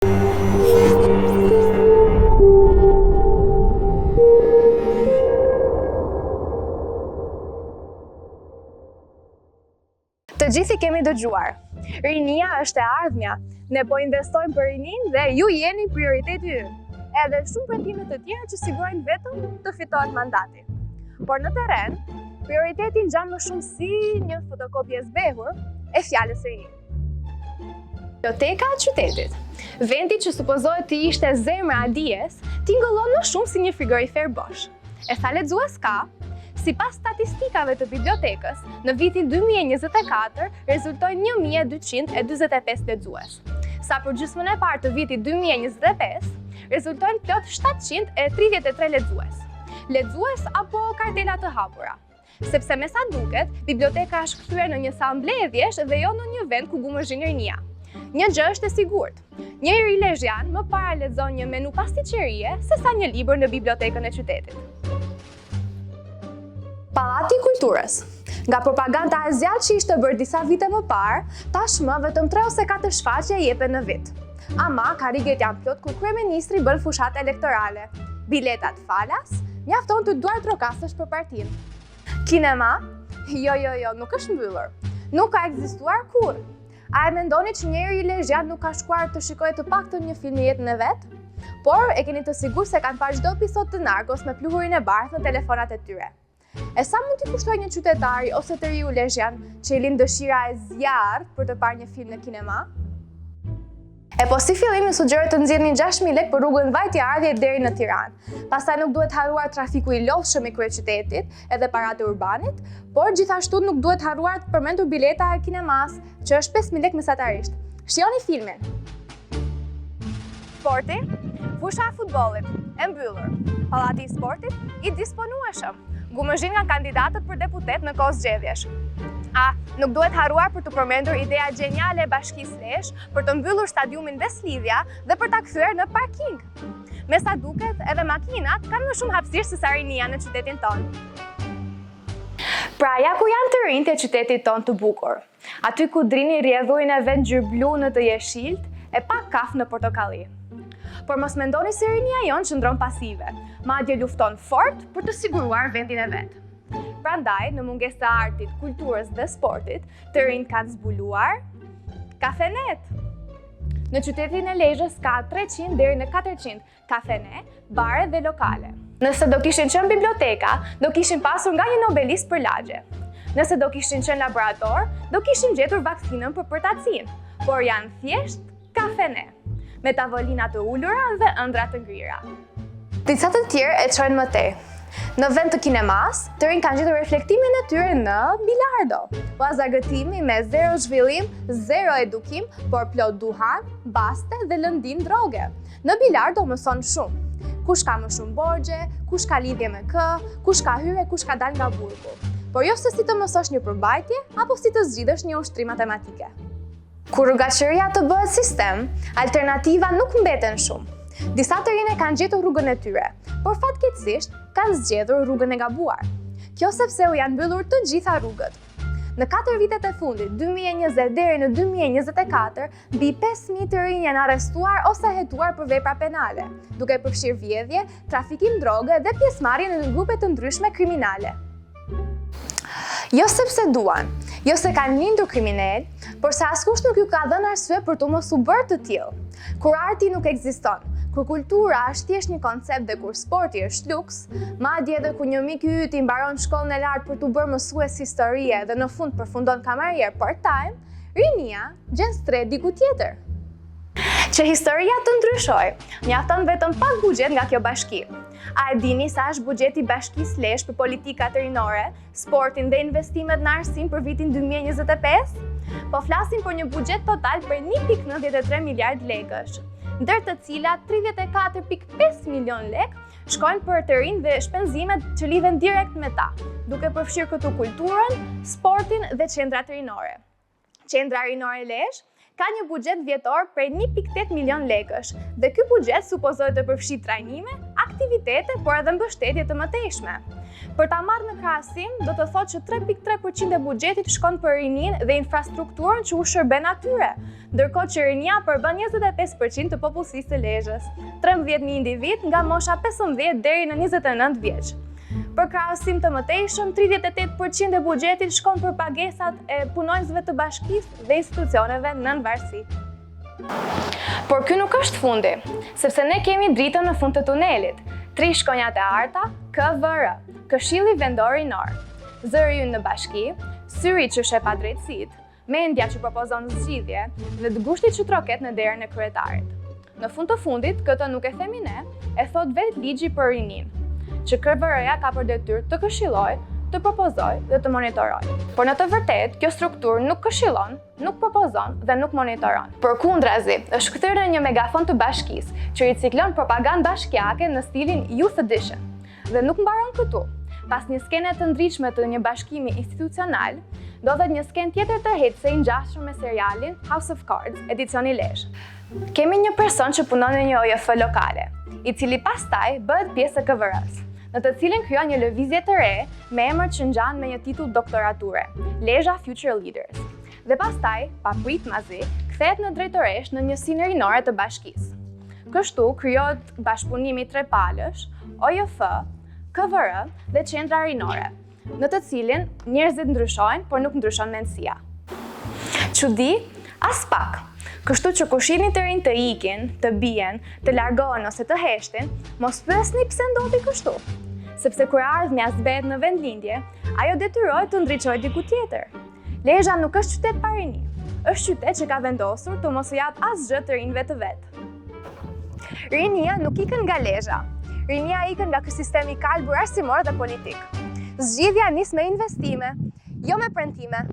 Të gjithë i kemi dëgjuar. Rinia është e ardhmja. Ne po investojmë për rininë dhe ju jeni prioriteti ynë. Edhe shumë premtime të tjera që sigurojnë vetëm të fitohet mandati. Por në terren, prioriteti ngjan më shumë si një fotokopje e zbehur e fjalës rini. Biblioteka e qytetit, vendi që supozohet të ishte zemra e dijes, tingëllon më shumë si një frigorifer bosh. E sa lexues ka? Sipas statistikave të bibliotekës, në vitin 2024 rezultojnë 1245 lexues. Sa për gjysmën e parë të vitit 2025, rezultojnë plot 733 lexues. Lexues apo kartela të hapura? Sepse me sa duket, biblioteka është kthyer në një sallë mbledhjesh dhe jo në një vend ku gumëzhin rinia. Një gjë është e sigurt. Një i ri lezhjan më para lexon një menu pastiçerie sesa një libër në bibliotekën e qytetit. Pallati i Kulturës. Nga propaganda e zjarrtë që ishte bërë disa vite më parë, tashmë vetëm 3 ose 4 shfaqje jepen në vit. Ama, karriget janë plot kur kryeministri bën fushatë elektorale. Biletat falas, mjafton të duartrokasësh për partinë. Kinema? Jo, jo, jo, nuk është mbyllur. Nuk ka ekzistuar kurrë. A e mendoni që një i ri lezhjan nuk ka shkuar të shikojë të paktën një film në jetën e vet? Por, e keni të sigurt se kanë parë çdo episod të Narcos me pluhurin e bardhë në telefonat e tyre. E sa mund t'i kushtojë një qytetari ose të riu lezhjan që i lind dëshira e zjarrtë për të parë një film në kinema? E po si fillim ju sugjeroj të nxirrni 6000 lekë për rrugën vajtje-ardhje deri në Tiranë. Pastaj nuk duhet harruar trafiku i lodhshëm i kryeqytetit, edhe paratë e urbanit, por gjithashtu nuk duhet harruar të përmendur bileta e kinemas, që është 5000 lekë mesatarisht. Shijoni filmin. Sporti, fusha e futbollit, e mbyllur. Pallati i sportit, i disponueshëm. Gumëzhin nga kandidatët për deputet në kohë zgjedhjesh. A, nuk duhet harruar për të përmendur ideja gjeniale e Bashkisë Lezhë për të mbyllur stadiumin Besëlidhja dhe për ta kthyer në parking. Me sa duket, edhe makinat kanë më shumë hapësirë se sa rinia në qytetin tonë. Pra, ja ku janë të rinjtë e qytetit tonë të bukur. Aty ku Drini rrjedh ujin e vet ngjyrë blu në të jeshiltë e pak kaf në portokalli. Por mos mendoni se rinia jonë qëndron pasive, madje lufton fort për të siguruar vendin e vet. Prandaj, në mungesë të artit, kulturës dhe sportit, të rinjtë kanë zbuluar kafenet. Në qytetin e Lezhës ka 300 deri në 400 kafene, bare dhe lokale. Nëse do kishin qenë biblioteka, do kishin pasur nga një nobelist për lagje. Nëse do kishin qenë laborator, do kishin gjetur vaksinën për përtacinë, por janë thjesht kafene, me tavolina të ulura dhe ëndrra të ngrira. Disa të tjerë e çojnë më tej. Në vend të kinemas, të rinjtë kanë gjetur reflektimin e tyre në bilardo. Oaz argëtimi me zero zhvillim, zero edukim, por plot duhan, baste dhe lëndinë droge. Në bilardo mëson shumë. Kush ka më shumë borxhe, kush ka lidhje me kë, kush ka hyrë e kush ka dalë nga burgu. Por jo se si të mësosh një përmbajtje apo si të zgjidhësh një ushtrim matematike. Kur rrugaçëria të bëhet sistem, alternativa nuk mbeten shumë. Disa të rinj e kanë gjetur rrugën e tyre, por fatkeqësisht kanë zgjedhur rrugën e gabuar. Kjo sepse u janë mbyllur të gjitha rrugët. Në 4 vitet e fundit, 2020 deri në 2024, Mbi 5.000 të rinj janë arrestuar ose hetuar për vepra penale, duke përfshirë vjedhje, trafikim droge dhe pjesëmarrje në grupe të ndryshme kriminale. Jo sepse duan, jo se kanë lindur kriminelë, por se askush nuk ju ka dhënë arsye për të mos u bërë të tillë. Kur arti nuk ekziston, kur kultura është thjesht një koncept dhe kur sporti është luks, madje edhe kur një mik i yti mbaron shkollën e lartë për t'u bërë mësues historie dhe në fund përfundon kamarier part-time, Rinia gjen strehë diku tjetër. Që historia të ndryshojë, mjafton vetëm pak buxhet nga kjo bashki. A e dini sa është buxheti i Bashkisë Lezhë për politikat rinore, sportin dhe investimet në arsim për vitin 2025? Po flasim për një buxhet total prej 1.93 miliard lekësh, ndër të cilat 34.5 milion lekë shkojnë për të rinjtë dhe shpenzimet që lidhen direkt me ta, duke përfshirë këtu kulturën, sportin dhe qendrat rinore. Qendra Rinore Lezhë ka një buxhet vjetor prej 1.8 milion lekësh dhe ky buxhet supozohet të përfshijë trajnime, aktivitete. aktivitete, por edhe mbështetje të mëtejshme. Për ta marrë në krahasim, do të thotë që 3.3% e buxhetit shkon për rininë dhe infrastrukturën që u shërben atyre, ndërkohë që rinia përbën 25% të popullsisë së Lezhës, 13.000 individë nga mosha 15 deri në 29 vjeç. Për krahasim të mëtejshëm, 38% e buxhetit shkon për pagesat e punonjësve të bashkisë dhe institucioneve nën varësi. Por ky nuk është fundi, sepse ne kemi dritën në fund të tunelit. Tri shkronjat e arta, KVR, Këshilli Vendor Rinor. Zëri ynë në bashki, syri që sheh padrejtësitë, mendja që propozon zgjidhje dhe gushti që troket në derën e kryetarit. Në fund të fundit, këtë nuk e themi ne, e thotë vetë ligji për rininë, që KVR-ja ka për detyrë të këshillojë, të propozojë dhe të monitorojë. Por në të vërtetë, kjo strukturë nuk këshillon, nuk propozon dhe nuk monitoron. Përkundrazi, është kthyer në një megafon të bashkisë, që riciklon propagandë bashkiake në stilin Youth Edition. Dhe nuk mbaron këtu. Pas një skene të ndritshme të një bashkimi institucional, ndodhet një skenë tjetër tërheqëse i ngjashëm me serialin House of Cards, edicioni Lezhë. Kemi një person që punon në një OJF lokale, i cili pastaj bëhet pjesë e KVR-së, në të cilin krijon një lëvizje të re me emër që ngjan me një titull doktorature, Lezha Future Leaders. Dhe pastaj, papritmazi, kthehet në drejtoreshë në njësinë rinore të bashkisë. Kështu krijohet bashkëpunimi trepalësh, OJF, KVR dhe qendra rinore, në të cilin njerëzit ndryshojnë, por nuk ndryshon mendësia. Çudi? Aspak. Kështu që kur shihni të rinj të ikin, të bien, të largohen ose të heshtin, mos pyesni pse ndodhi kështu. Sepse kur e ardhmja zbehet në vendlindje, ajo detyrohet të ndriçojë diku tjetër. Lezha nuk është qytet pa rini, është qytet që ka vendosur të mos u japë asgjë të rinjve të vet. Rinia nuk ikën nga Lezha. Rinia ikën nga ky sistem i kalbur arsimor dhe politik. Zgjidhja nis me investime, jo me premtime.